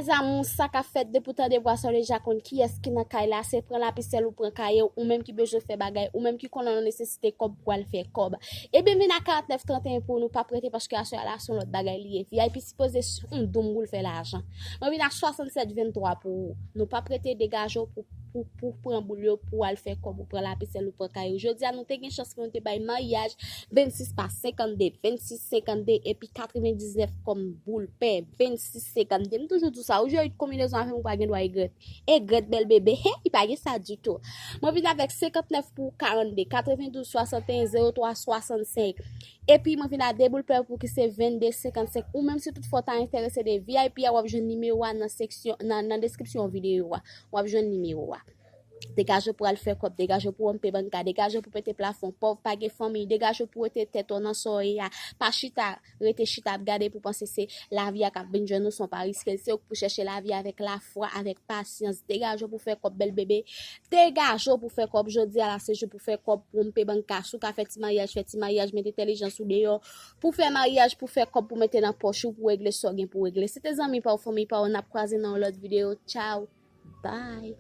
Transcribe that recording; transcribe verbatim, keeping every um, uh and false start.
Mes amours, sa k ap fèt? Depi w tande vwa sa, w deja konn kiyès ki nan kay la. Se pran lapisèl ou pran kaye w, ou menm ki bezwen fè bagay, ou menm ki konnen w nesesite kòb pou al fè kòb. Ebyen, vin a karant nèf trant et un pou nou pa prete, paske aswè a la se yon lòt bagay li ye. V I P sipoze s- yon doum pou l fè lajan. Mwen vin a swasann sèt venntwa pou ou. Nou pa prete, degaje w pou, pou, pou pran boul yo pou al fè kòb ou pran lapisèl ou pran kaye w. Jodi a nou te gen chans pou nou te bay maryaj vennsis pa senkannde, vennsis senkannde epi katrevendiznèf kòm boul pen, vennsis senkannde. M toujou di w sa, ou jwe yon konbinezon avè m, ou pa gen dwa egrèt. Egrèt bèl bebe, he, li pa gen sa ditou. Mwen vin avèk senkantnèf pou karannde, katrevendouz swasanteyen zewo twa swasannsenk. Epi mwen vin a de boul pen pou ki se vennde senkannsenk. Ou menm si tout fwa w ta enterese de V I P a, w ap jwenn nimewo a nan seksyon, nan, nan deskripsyon videyo a. W ap jwenn nimewo a. Degaje pou al fè kòb, degaje pou wonpe banka, degaje pou pete plafon, pòv pa gen fanmi, degaje pou wete tèt ou nan sa w ye a. Pa chita, rete chita ap gade pou panse se lavi a k ap vin jwenn ou, se yon pa riske l, se ou k pou chèche lavi avèk lafwa, avèk pasyans. Degaje pou fè kòb bèl bebe, degaje pou fè kòb. Jodi a la se jou pou fè kòb, pou wonpe banka. Si w ka fè ti maryaj, fè ti maryaj, met entèlijans ou deyò. Pou fè maryaj, pou fè kòb, pou mete nan pòch ou, pou regle sa w gen pou regle. Se te zanmi pa w, fanmi pa w, n ap kwaze nan yon lòt videyo. Tchaw, bye.